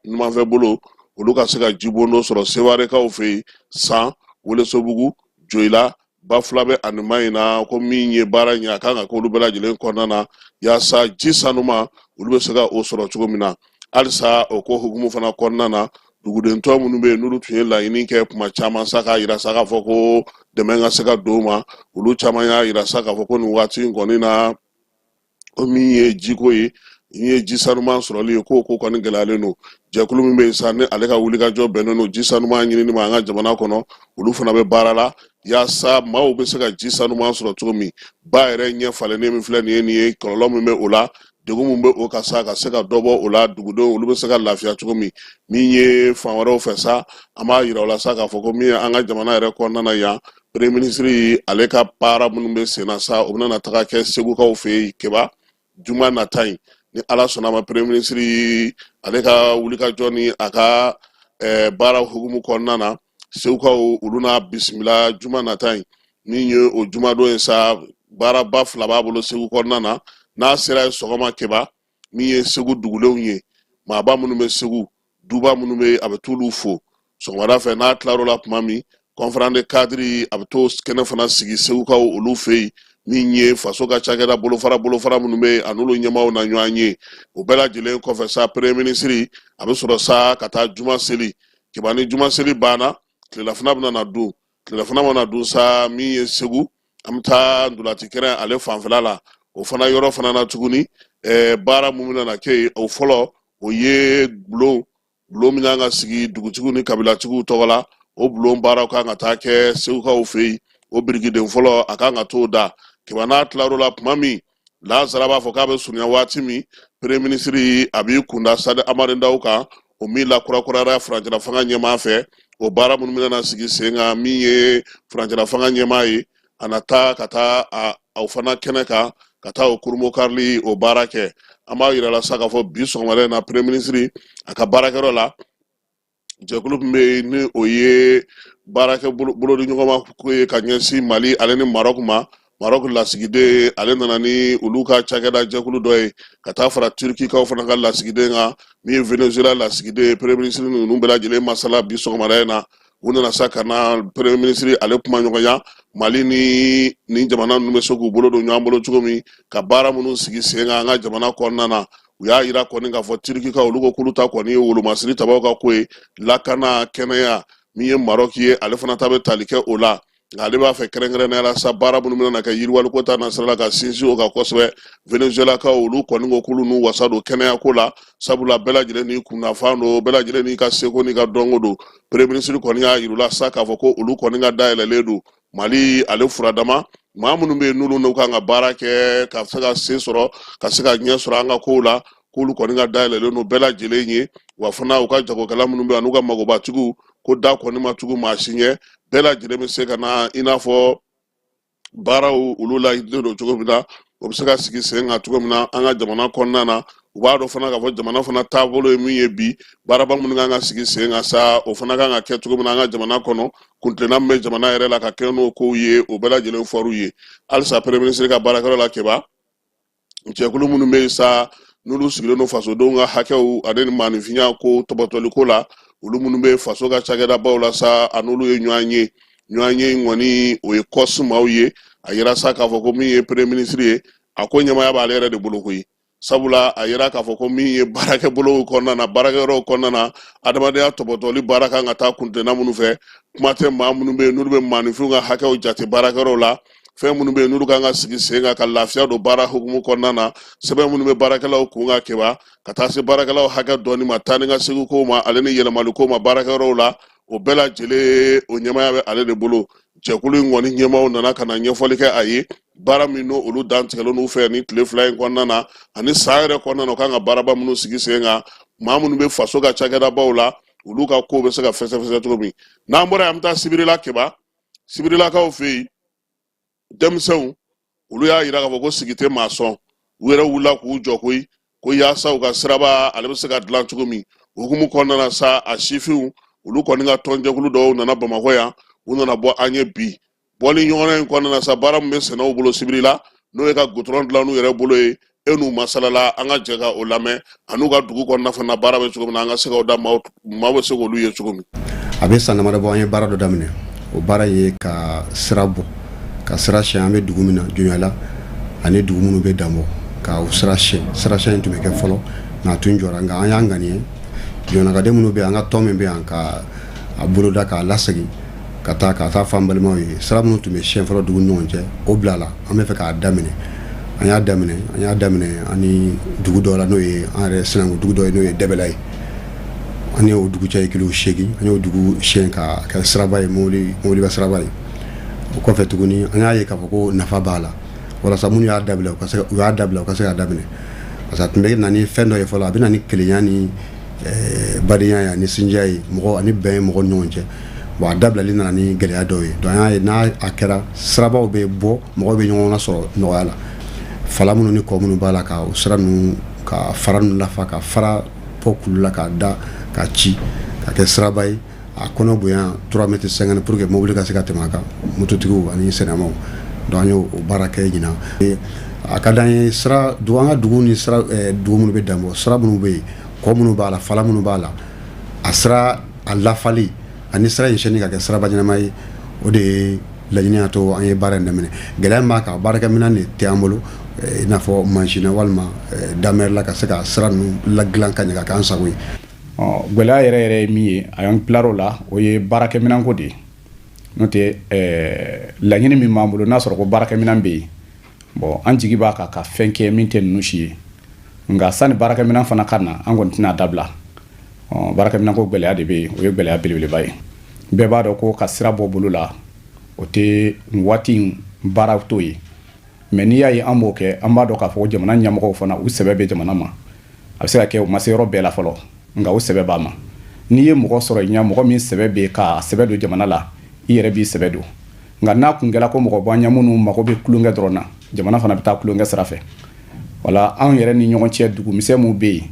numanfɛ bolo, olu ka se ka jibondo sɔrɔ Sewarekaw fɛ yen, San, Welesobugu, Joyila, Bafulabɛ ani Mayina. Ko min ye baara in ye, a kan ka k'olu bɛɛ lajɛlen kɔnɔna na, yaasa ji sanuma, olu bɛ se ka o sɔrɔ cogo min na. Halisa o ko hukumu fana kɔnɔna na, duguden tɔ minnu bɛ yen, n'olu tun ye laɲini kɛ kuma caman sa, k'a yira sa k'a fɔ ko dɛmɛ ka se ka don u ma, olu caman y'a yira sa k'a fɔ ko nin waati in kɔni na, ko min ye jiko ye, min ye ji sanuman sɔrɔli ye, k'o ko kɔni gɛlɛyalen don. Jɛkulu min bɛ yen sa, ni ale ka wulikajɔ bɛnnen don ji sanuman ɲinini ma an ka jamana kɔnɔ, olu fana bɛ baara la yaasa maaw bɛ se ka ji sanuman sɔrɔ cogo min. Ba yɛrɛ ɲɛ falennen min filɛ nin ye, kɔlɔlɔ min bɛ o la, degun min bɛ o kan sa, ka se ka dɔ bɔ o la, dugudenw olu bɛ se ka lafiya cogo min. Min ye fan wɛrɛw fɛ sa, an b'a yira o la sa k'a fɔ ko min ye an ka jamana yɛrɛ kɔnɔna na yan, premier ministre ale ka baara minnu bɛ sen na sa, o bɛna na taga kɛ Segukaw fɛ yen Keba juma nata in, ni Ala sɔnna ma. Premier ministre ale ka wulikajɔ ni a ka baara hukumu kɔnɔna na, Segukaw olu n'a bisimila juma nata in. Min ye o jumadon ye sa, baaraba fila b'a bolo Segu kɔnɔna na. N'a sera yen sɔgɔma Keba, min ye Segu dugulenw ye, maaba minnu bɛ Segu, duba minnu bɛ, a bɛ t'olu fo sɔgɔmada fɛ. N'a tilar'o la tuma min, conférence de cadre, a bɛ t'o kɛnɛ fana sigi Segukaw olu fɛ yen. Min ye faso ka cakɛda bolofara minnu bɛ yen, a n'olu ɲɛmaaw na ɲɔgɔn ye. O bɛɛ lajɛlen kɔfɛ sa, premier ministre a bɛ sɔrɔ sa ka taa juma seli Keba. Ni juma seli banna, tilelafana bɛna na dun. Tilelafana mana dun sa, min ye Segu, an bɛ taa ntolaci kɛnɛ ale fanfɛla la. O fana yɔrɔ fana na tuguni, baara mun bɛna na kɛ yen, o fɔlɔ, o ye bulon min kan ka sigi dugutigiw ni kabilatigiw tɔgɔ la. O bulon baaraw kan ka taa kɛ Segukaw fɛ yen. O birikiden fɔlɔ, a kan ka t'o da Keba. N'a tilar'o la tuma min, lansara b'a fɔ k'a bɛ surunya waati min, premier ministre a b'i kunda stade Amadu Ndaw kan, o min lakurakurayara furancɛla fanga ɲɛmaa fɛ. O baara minnu bɛna sigi sen kan, min ye furancɛla fanga ɲɛmaa ye, a na taa ka taa a fana kɛnɛ kan ka taa o kurunbonkarili o baara kɛ. An b'a yira la sa k'a fɔ bi sɔgɔmada in na, premier ministre a ka baarakɛyɔrɔ la, jɛkulu min bɛ yen, ni o ye baarakɛ bolodiɲɔgɔnma ko ye ka ɲɛsin Mali ale ni Maroc ma, Maroc lasigiden ale nana ni olu ka cakɛda jɛkulu dɔ ye ka taa fara Turkikaw fana ka lasigiden kan, min ye Venezuela lasigiden ye. Premier ministre ninnu bɛɛ lajɛlen masala bi sɔgɔmada in na. U nana sa ka na premier ministre ale kuma ɲɔgɔnya, Mali ni nin jamana ninnu bɛ se k'u bolo don ɲɔgɔn bolo cogo min, ka baara minnu sigi sen kan an ka jamana kɔnɔna na. U y'a yira kɔni k'a fɔ Turkikaw olu ko k'olu ta kɔni ye wolomasiri tabaw ka ko ye, lakana, kɛnɛya. Min ye Maroc ye, ale fana ta bɛ tali kɛ o la, nka ale b'a fɛ kɛrɛnkɛrɛnnenya la sa, baara minnu bɛna na kɛ yiriwaliko ta nasira la, ka sinsin o kan kosɛbɛ. Venezuelakaw olu kɔni ko k'olu n'u wasa don kɛnɛyako la, sabula bɛɛ lajɛlen n'i kunnafan don, bɛɛ lajɛlen n'i ka seko n'i ka dɔnko don. Premier ministre kɔni y'a yir'u la sa k'a fɔ ko olu kɔni ka dayɛlɛlen don Mali ale furadama maa minnu bɛ yen, n'olu n'u kan ka baara kɛ ka se ka se sɔrɔ, ka se ka ɲɛ sɔrɔ an ka kow la, k'olu kɔni ka dayɛlɛlen don bɛɛ lajɛlen ye. Wa fana, u ka jagokɛla minnu bɛ yan n'u ka magobatigiw, ko da kɔni ma tugu maa si ɲɛ, bɛɛ lajɛlen bɛ se ka na. I n'a fɔ baaraw olu laɲininen don cogo min na, o bɛ se ka sigi sen kan cogo min na an ka jamana kɔnɔna na. U b'a dɔn fana k'a fɔ jamana fana taabolo ye min ye bi, baaraba minnu kan ka sigi sen kan sa, o fana kan ka kɛ cogo min na an ka jamana kɔnɔ, kuntilenna min bɛ jamana yɛrɛ la ka kɛ n'o kow ye, o bɛɛ lajɛlen fɔr'u ye. Halisa premier ministre ka baarakɛyɔrɔ la Keba, jɛkulu minnu bɛ yen sa, n'olu sigilen don fasodenw ka hakɛw ani maaninfinya ko tɔpɔtɔliko la, olu minnu bɛ faso ka cakɛdabaw la sa, a n'olu ye ɲɔgɔn ye. Ɲɔgɔn ye in kɔni, o ye COS maaw ye. A yira sa k'a fɔ ko min ye premier ministre ye, a ko ɲɛmaaya b'ale yɛrɛ de bolo koyi, sabula a yira k'a fɔ ko min ye baarakɛbolow kɔnɔna na, baarakɛyɔrɔw kɔnɔna na, adamadenya tɔpɔtɔli baara kan ka taa kuntilenna minnu fɛ, kuma tɛ maa minnu bɛ yen n'olu bɛ maaninfinw ka hakɛw jate baarakɛyɔrɔw la. Fɛn minnu bɛ yen n'olu kan ka sigi sen kan ka lafiya don baara hukumu kɔnɔna na, sɛbɛn minnu bɛ baarakɛlaw kun kan Keba, ka taa se baarakɛlaw hakɛ dɔɔni ma, taa ni ka segin ko ma, ale ni yɛlɛmali ko ma baarakɛyɔrɔw la, o bɛɛ lajɛlen o ɲɛmaaya bɛ ale de bolo. Jɛkulu in kɔni ɲɛmaaw nana ka na ɲɛfɔli kɛ a ye, baara min n'o olu dantigɛlen n'u fɛ ni tile 2 in kɔnɔna na ani san yɛrɛ kɔnɔna na, u kan ka baaraba minnu sigi sen kan, maa minnu bɛ faso ka cakɛdabaw la, olu ka ko bɛ se ka fɛsɛfɛsɛ cogo min. N'an bɔra yen, an bɛ taa Sibirila Keba. Sibirilakaw fɛ yen, denmisɛnw olu y'a yira k'a fɔ ko sigi tɛ maa sɔn. U yɛrɛ wulila k'u jɔ koyi, ko yaasa u ka siraba ale bɛ se ka dilan cogo min. O hukumu kɔnɔna na sa, a sifinw olu kɔni ka tɔnjɛkulu dɔw nana Bamakɔ yan, u nana bɔ an ye bi. Bɔli ɲɔgɔnna in kɔnɔna na sa, baara min bɛ senna u bolo Sibirila, n'o ye ka gutɔrɔn dilan n'u yɛrɛ bolo ye, e n'u masalala, an ka jɛ ka o lamɛn, an'u ka dugu kɔnɔna fana baara bɛ cogo min na, an ka se k'o da maaw bɛ se k'olu ye cogo min. A bɛ san damadɔ bɔ, an ye baara dɔ daminɛ. O baara ye ka sira bɔ, ka sira siyɛn. An bɛ dugu min na, Jɔnɲala, ani dugu minnu bɛ Danbɔ, ka o sira siyɛn. Sira siyɛn in tun bɛ kɛ fɔlɔ, nka a tun jɔra. Nka an y'an ŋaniya, jɔnɲalakaden minnu bɛ yan, an ka tɔn min bɛ yan, ka a boloda k'a lasegin ka taa fɔ an balimaw ye, sira minnu tun bɛ siyɛn fɔlɔ dugu ni ɲɔgɔn cɛ, o bilala, an bɛ fɛ k'a daminɛ. An y'a daminɛ ani dugu dɔ la, n'o ye an yɛrɛ sinankun dugu dɔ ye, n'o ye Dɛbɛla ye. An ye o dugu cɛ ye kilo 8. An y'o dugu siyɛn ka kɛ siraba ye, mobili siraba ye. O kɔfɛ tuguni, an y'a ye k'a fɔ ko nafa b'a la, walasa minnu y'a dabila, u ka se, u y'a dabila, u ka se k'a daminɛ, parce que a tun bɛ na ni fɛn dɔ ye fɔlɔ. A bɛ na ni kelenya ni badenya ye, ani sinjiya ye mɔgɔ, ani bɛn ye mɔgɔ ni ɲɔgɔn cɛ. Bon, a dabilali nana ni gɛlɛya dɔw ye. Donc an y'a ye, n'a a kɛra, sirabaw bɛ bɔ, mɔgɔw bɛ ɲɔgɔn sɔrɔ nɔgɔya la. Fala minnu ni kɔ minnu b'a la, ka o sira ninnu, ka fara ninnu lafa, ka fara bɔ kulu la, k'a da ka ci ka kɛ siraba ye, a kɔnɔ bonya 3 mètres 50, pour que mobili ka se ka tɛmɛ a kan, mototigiw ani sennamaw. Donc an y'o baara kɛ ɲinan. A ka d'an ye, sira dugu, an ka dugu ni sira, dugu minnu bɛ Danbɔ, sira minnu bɛ yen, kɔ minnu b'a la, fala minnu b'a la, a sira a lafali ani sira in siyɛnni ka kɛ siraba ɲɛnama ye, o de ye laɲini y'a to an ye baara in daminɛ. Gɛlɛya min b'a kan, baarakɛminɛn de tɛ an bolo, i n'a fɔ mansin walima damɛri la, ka se ka sira ninnu ladilan ka ɲɛ ka k'an sago ye. Gɛlɛya yɛrɛ yɛrɛ ye min ye, a y'an tilar'o la, o ye baarakɛminɛnko de ye. N'o tɛ, laɲini min b'an bolo, n'a sɔrɔ ko baarakɛminɛn bɛ yen, bon, an jigi b'a kan ka fɛn kɛ min tɛ ninnu si ye. Nka sani baarakɛminɛn fana ka na, an kɔni tɛna dabila. Baarakɛminɛnko gɛlɛya de bɛ yen, o ye gɛlɛya belebeleba ye. Bɛɛ b'a dɔn ko ka sira bɔ bolo la, o tɛ waati in baara t'o ye. Mais n'i y'a ye an b'o kɛ, an b'a dɔn k'a fɔ ko jamana ɲɛmɔgɔw fana, u sɛbɛ bɛ jamana ma. A bɛ se ka kɛ u ma se yɔrɔ bɛɛ la fɔlɔ, nka o sɛbɛ b'a ma. N'i ye mɔgɔ sɔrɔ i ɲɛ, mɔgɔ min sɛbɛ bɛ ka sɛbɛ don jamana la, i yɛrɛ b'i sɛbɛ don. Nka n'a kun kɛla ko mɔgɔ b'an ɲɛ minnu mago bɛ tulonkɛ dɔrɔn na, jamana fana bɛ taa tulonkɛ sira fɛ. Wala anw yɛrɛ ni ɲɔgɔn cɛ, dugumisɛn min bɛ yen,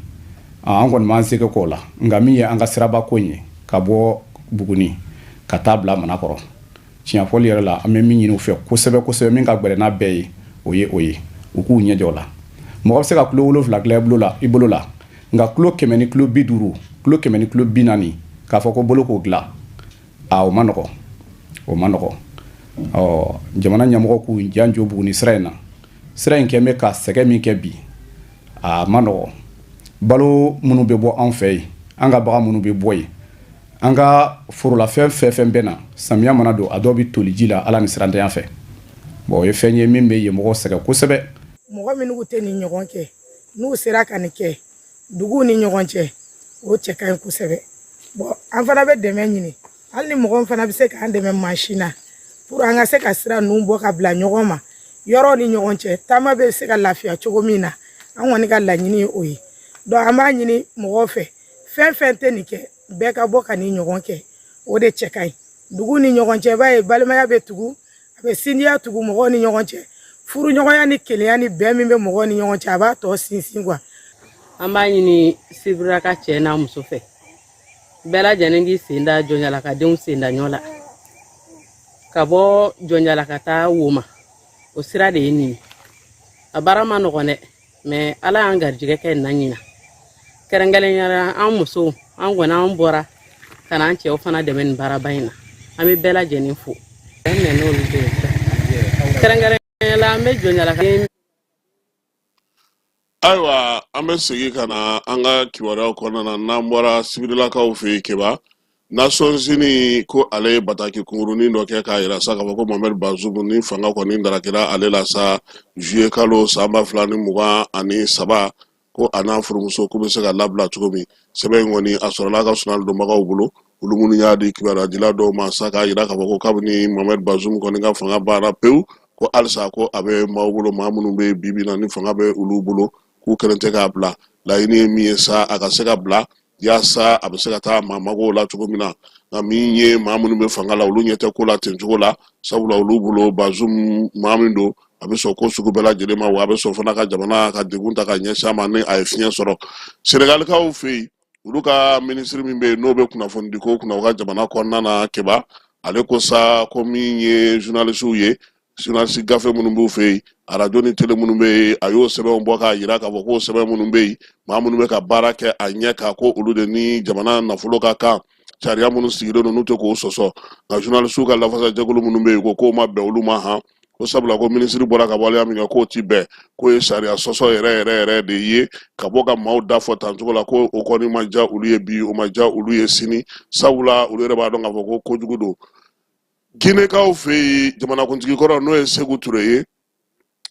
an kɔni b'an se k'o la. Nka min ye an ka siraba ko in ye, ka bɔ Buguni ka taa bila Manakɔrɔ, tiɲɛ fɔli yɛrɛ la, an bɛ min ɲini u fɛ kosɛbɛ kosɛbɛ, min ka gɛlɛn n'a bɛɛ ye, o ye o ye u k'u ɲɛ jɔ o la. Mɔgɔ bɛ se ka kilo 7 dilan i bolo la, i bolo la, nka kilo 100 ni kilo 50, kilo 100 ni kilo 40, k'a fɔ ko bolo k'o dilan, a o ma nɔgɔ, o ma nɔgɔ. Ɔ, jamana ɲɛmɔgɔ k'u janjo Buguni sira in na. Sira in kɛn bɛ ka sɛgɛn min kɛ bi, a ma nɔgɔ. Balo minnu bɛ bɔ anw fɛ yen, an ka bagan minnu bɛ bɔ yen, an ka forolafɛn fɛn fɛn bɛ na, samiya mana don, a dɔw bɛ toli ji la ala ni sirantanya fɛ. Bon, o ye fɛn ye min bɛ yen mɔgɔw sɛgɛn kosɛbɛ. Mɔgɔ minnu tɛ nin ɲɔgɔn kɛ, n'u sera ka nin kɛ duguw ni ɲɔgɔn cɛ, o cɛ ka ɲi kosɛbɛ. Bon, an fana bɛ dɛmɛ ɲini, hali ni mɔgɔ fana bɛ se k'an dɛmɛ mansin na, pour an ka se ka sira ninnu bɔ ka bila ɲɔgɔn ma yɔrɔw ni ɲɔgɔn cɛ, taama bɛ se ka lafiya cogo min na. An kɔni ka laɲini ye o ye. Donc an b'a ɲini mɔgɔw fɛ, fɛn fɛn tɛ nin kɛ, bɛɛ ka bɔ ka nin ɲɔgɔn kɛ, o de cɛ ka ɲi dugu ni ɲɔgɔn cɛ. I b'a ye, balimaya bɛ tugu, a bɛ sinjiya tugu mɔgɔw ni ɲɔgɔn cɛ, furuɲɔgɔnya ni kelenya ni bɛn min bɛ mɔgɔw ni ɲɔgɔn cɛ, a b'a tɔ sinsin quoi. An b'a ɲini Sibira ka cɛ n'a muso fɛ, bɛɛ lajɛlen k'i sen da Jɔnjala ka denw sen da ɲɔ la, ka bɔ Jɔnjala ka taa Woma. O sira de ye nin ye. A baara ma nɔgɔn dɛ, mais Ala y'an garijɛgɛ kɛ nin na ɲina. Kɛrɛnkɛrɛnnenya la, an musow, an kɔni an bɔra ka n'an cɛw fana dɛmɛ nin baaraba in na. An bɛ bɛɛ lajɛlen fo n'olu bɛ kɛrɛnkɛrɛnnenya la, an bɛ Jɔnjala ka Ayiwa, an bɛ segin ka na an ka kibaruyaw kɔnɔna na. N'an bɔra Sibirilakaw fɛ yen, Keba, Nations Unies ko ale ye bataki kunkurunin dɔ kɛ k'a yira sa k'a fɔ ko Mohamed Bazoum ni fanga kɔni darakira ale la sa juillet kalo san 2023, ko a n'a furumuso k'u bɛ se ka labila cogo min. Sɛbɛn in kɔni a sɔrɔla a ka sunali donbagaw bolo, olu minnu y'a di kibaruyadila dɔw ma sa k'a yira k'a fɔ ko kabini Mohamed Bazoum kɔni ka fanga banna pewu, ko halisa ko a bɛ maaw bolo, maa minnu bɛ bi bi na ni fanga bɛ olu bolo, k'u kɛlen tɛ k'a bila. Laɲini ye min ye sa, a ka se ka bila yaasa a bɛ se ka taa maa magow la cogo min na. Nka min ye maa minnu bɛ fanga la, olu ɲɛ tɛ ko la ten cogo la, sabula olu bolo Bazoum maa min don, a bɛ sɔn ko sugu bɛɛ lajɛlen ma, wa a bɛ sɔn fana ka jamana ka degun ta ka ɲɛsin a ma ni a ye fiɲɛ sɔrɔ. Senegalikaw fɛ yen, olu ka minisiri min bɛ yen n'o bɛ kunnafonidiko kunna u ka jamana kɔnɔna na, Keba, ale ko sa ko min ye journalisiw ye, journaliste gafe minnu b'u fɛ yen, arajo ni tele minnu bɛ yen, a y'o sɛbɛnw bɔ k'a jira k'a fɔ k'o sɛbɛn minnu bɛ yen, maa minnu bɛ ka baara kɛ a ɲɛ kan, ko olu de ni jamana nafolo ka kan, sariya minnu sigilen don, n'u tɛ k'o sɔsɔ. Nka journalisiw ka lafasajɛkulu minnu bɛ yen, ko k'o ma bɛn olu ma han, ko sabula ko minisiri bɔra ka waleya min kɛ, k'o ti bɛn, k'o ye sariya sɔsɔ yɛrɛ yɛrɛ yɛrɛ de ye, ka bɔ ka maaw da fɔ tan cogo la, ko o kɔni ma diya olu ye bi, o ma diya olu ye sini, sabula olu yɛrɛ b'a dɔn k'a fɔ ko kojugu don. Ginekaw fɛ yen, jamanakuntigi kɔrɔ n'o ye Seku Ture ye,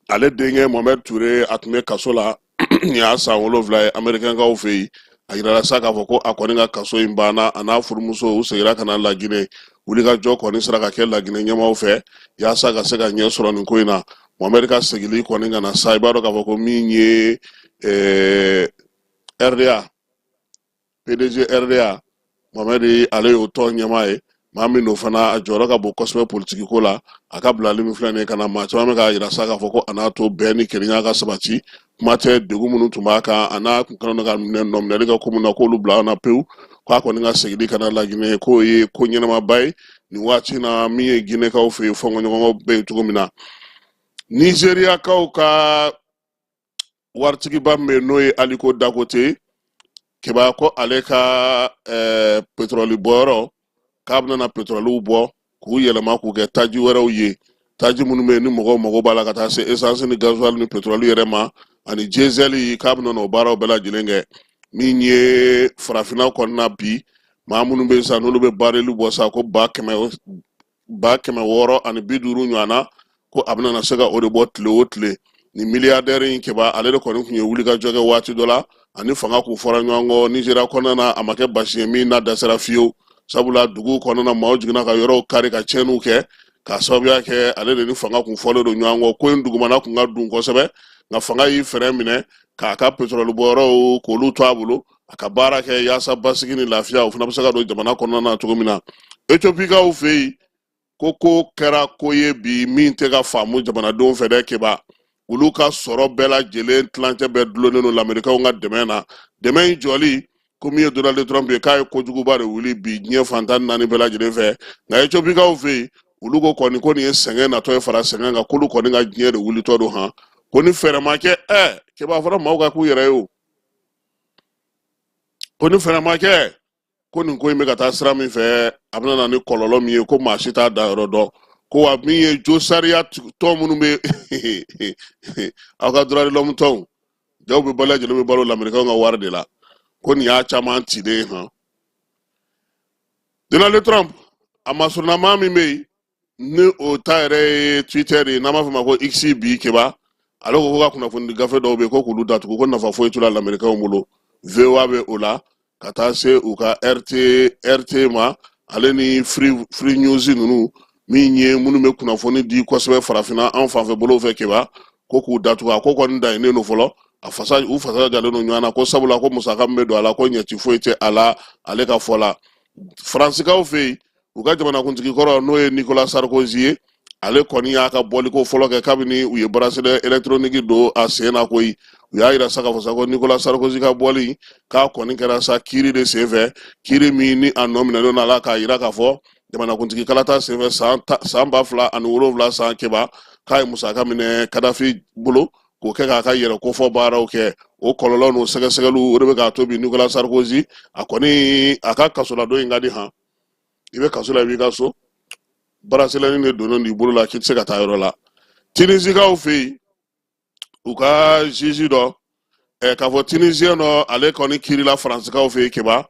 ale denkɛ Mohamed Ture, a tun bɛ kaso la nin y'a san 7 ye amerikɛnkaw fɛ yen. A yirala sa k'a fɔ ko a kɔni ka kaso in banna, a n'a furumuso u seginna ka na Laginɛ. Wulikajɔ kɔni sera ka kɛ Laginɛ ɲɛmaaw fɛ yaasa ka se ka ɲɛ sɔrɔ nin ko in na. Mohamed ka segili kɔni ka na sa, i b'a dɔn k'a fɔ ko min ye RDA, PDG RDA, Mohamed ale y'o tɔn ɲɛmaa ye, maa min don fana a jɔyɔrɔ ka bon kosɛbɛ politiki ko la. A ka bilali min filɛ nin ye ka na, maa caman bɛ k'a yira sa k'a fɔ ko a n'a to bɛn ni kelenya ka sabati. Kuma tɛ degun minnu tun b'a kan, a n'a kun kɛlen don ka minɛ nɔminɛli kɛ ko min na, k'olu bila an na pewu, k'a kɔni ka segili ka na Laginɛ, k'o ye ko ɲɛnamaba ye nin waati in na. Min ye Ginɛkaw fɛ yen, fɔnkɔɲɔgɔnkɔ bɛ yen cogo min na, Nizeriyakaw ka waritigiba min bɛ yen n'o ye Aliko Dangote, Keba, ko ale ka petrɔli bɔyɔrɔ, k'a bɛna na petrɔliw bɔ k'u yɛlɛma k'u kɛ taji wɛrɛw ye, taji minnu bɛ yen ni mɔgɔw mago b'a la, ka taa se esansi ni gazuwali ni petrɔli yɛrɛ ma ani diesel, k'a bɛna na o baaraw bɛɛ lajɛlen kɛ. Min ye farafinna kɔnɔna bi, maa minnu bɛ yen sa n'olu bɛ bareli bɔ sa ko 650,000 ɲɔgɔn na, ko a bɛna se ka o de bɔ tile o tile. Nin miliyardɛri in, Keba, ale de kɔni tun ye wulikajɔ kɛ waati dɔ la, ani fanga k'u fɔra ɲɔgɔn kɔ Nizeriya kɔnɔna na. A ma kɛ basi ye min n'a dasara fiyewu, sabula dugu kɔnɔna maaw jiginna ka yɔrɔw kari ka tiɲɛniw kɛ k'a sababuya kɛ ale de ni fanga kun fɔlen don ɲɔgɔn kɔ. Ko in dugumana kun ka dun kosɛbɛ, nka fanga y'i fɛɛrɛ minɛ k'a ka petrɔli bɔyɔrɔw k'olu to a bolo, a ka baara kɛ yaasa basigi ni lafiya o fana bɛ se ka don jamana kɔnɔna na cogo min na. Etiopikaw fɛ yen, ko ko kɛra ko ye bi min tɛ ka faamu jamanadenw fɛ dɛ, Keba. Olu ka sɔrɔ bɛɛ lajɛlen tilancɛ bɛɛ dulonnen don lamerikaw ka dɛmɛ na. Dɛmɛ in jɔli ko min ye Donald Trump ye, k'a ye kojuguba de wuli bi diɲɛ fan 14 bɛɛ lajɛlen fɛ. Nka Etiopikaw fɛ yen, olu ko kɔni ko nin ye sɛgɛn natɔ ye fara sɛgɛn kan, k'olu kɔni ka diɲɛ de wulitɔ don han, ko ni fɛɛrɛ ma kɛ, Keba, a fɔra maaw ka k'u yɛrɛ ye o, ko ni fɛɛrɛ ma kɛ, ko nin ko in bɛ ka taa sira min fɛ, a bɛna na ni kɔlɔlɔ min ye, ko maa si t'a dayɔrɔ dɔn. Ko wa min ye jo sariya tɔn minnu bɛ aw ka droit de l'homme tɔnw jaw bɛ balo lajɛlen bɛ balo lamerikaw ka wari de la, ko nin y'a caman cilen ye han. Donald Trump a masurunnamaa min bɛ yen ni o ta yɛrɛ ye Twitter ye, n'an b'a fɔ ma ko X bi, Keba, ale ko ko ka kunnafoni gafe dɔw bɛ yen ko k'olu datugu, ko nafa foyi t'u la lamerikaw bolo. VOA bɛ o la ka taa se u ka RT ma, ale ni Free News ninnu min ye minnu bɛ kunnafoni di kosɛbɛ farafinna an fanfɛ bolow fɛ, Keba, ko k'u datugu. A ko kɔni dayinnen don fɔlɔ, a fasa u fasa jalen don ɲɔgɔn na, ko sabula ko musaka min bɛ don a la, ko ɲɛci foyi tɛ a la ale ka fɔ la. Faransikaw fɛ yen, u ka jamanakuntigi kɔrɔ n'o ye Nicolas Sarkozy ye, ale kɔni y'a ka bɔliko fɔlɔ kɛ kabini u ye bracelet électronique don a sen na koyi. U y'a yira sa k'a fɔ sa ko Nicolas Sarkozy ka bɔli k'a kɔni kɛra sa kiiri de senfɛ, kiiri min ni a nɔ minɛlen don a la k'a yira k'a fɔ jamanakuntigi kalata senfɛ san 2007 san, Keba, k'a ye musaka minɛ Kadafi bolo k'o kɛ k'a ka yɛrɛ kofɔ baaraw kɛ. O kɔlɔlɔ n'o sɛgɛsɛgɛliw, o de bɛ k'a to bi Nicolas Sarkozy a kɔni a ka kasoladon in ka di han. I bɛ kaso la, i b'i ka so, bracelet de donnen don i bolo la k'i tɛ se ka taa yɔrɔ la. Tunisikaw fɛ yen, u ka juge dɔ, k'a fɔ Tunisien dɔ, ale kɔni kiirila Faransikaw fɛ yen, Keba,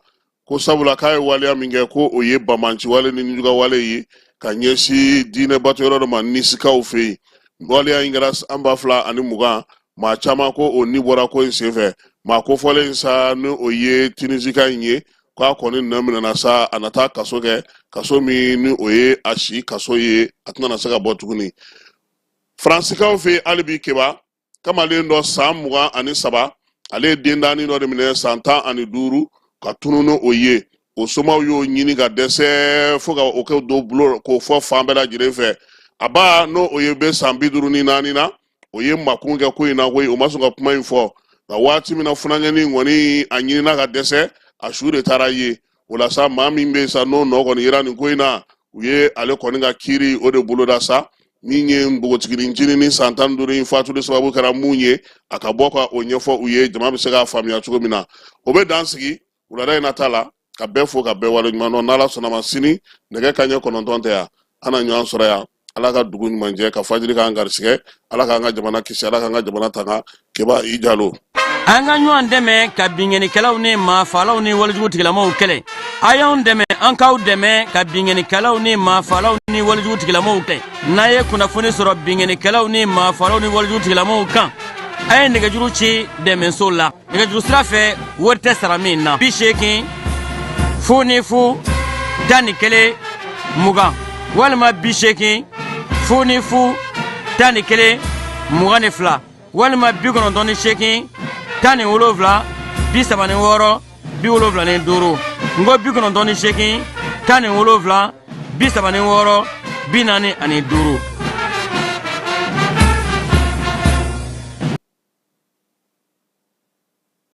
Ko sabula k'a ye waleya min kɛ, ko o ye banbaanci wale ni nijuguya wale ye ka ɲɛsin diinɛ bato yɔrɔ dɔ ma Nisikaw fɛ yen. Waleya in kɛra san 2020, maa caman ko o ni bɔra ko in senfɛ. Maa kofɔlen sa, ni o ye Tunisika in ye, k'a kɔni nɔ minɛna sa, a na taa kaso kɛ, kaso min ni o ye a si kaso ye, a tɛna se ka bɔ tuguni. Faransikaw fɛ yen hali bi, Keba, kamalen dɔ san 23, ale ye dendanin dɔ de minɛ san 15 ka tunu ni o ye. O somaw y'o ɲini ka dɛsɛ fo ka o kɛ do bulo k'o fɔ fan bɛɛ lajɛlen fɛ. A ba, n'o o ye bɛ san 54 na, o ye makun kɛ ko in na koyi, o ma sɔn ka kuma in fɔ. Nka waati min na funankɛnin kɔni a ɲinina ka dɛsɛ, a su de taara ye. O la sa, maa min bɛ sa n'o nɔ kɔni yera nin ko in na, u ye ale kɔni ka kiiri o de boloda sa. Min ye npogotiginin ncinin san 15 in fatuli sababu kɛra mun ye, a ka bɔ ka o ɲɛfɔ u ye, jama bɛ se k'a faamuya cogo min na. O bɛ dan sigi wulada in na ta la, ka bɛɛ fo ka bɛɛ waleɲuman dɔn. N'Ala sɔnna ma, sini nɛgɛ kanɲɛ 9 tɛ yan, an na ɲɔgɔn sɔrɔ yan. Ala ka dugu ɲuman jɛ, ka fajiri k'an garisigɛ. Ala k'an ka jamana kisi, Ala k'an ka jamana tanga. Keba, i Jalo. An ka ɲɔgɔn dɛmɛ ka binkannikɛlaw ni maafalaw ni walejugu tigilamaw kɛlɛ. A y'anw dɛmɛ, an k'aw dɛmɛ ka binkannikɛlaw ni maafalaw ni walejugu tigilamaw kɛlɛ. N'a ye kunnafoni sɔrɔ binkannikɛlaw ni maafalaw ni walejugu tigilamaw kan, a ye nɛgɛjuru ci dɛmɛso la nɛgɛjuru sira fɛ, wari tɛ sara min na: 80 00 11 20 walima 80 00 11 22 walima 98 17 36 75. N ko 98 17 36 45.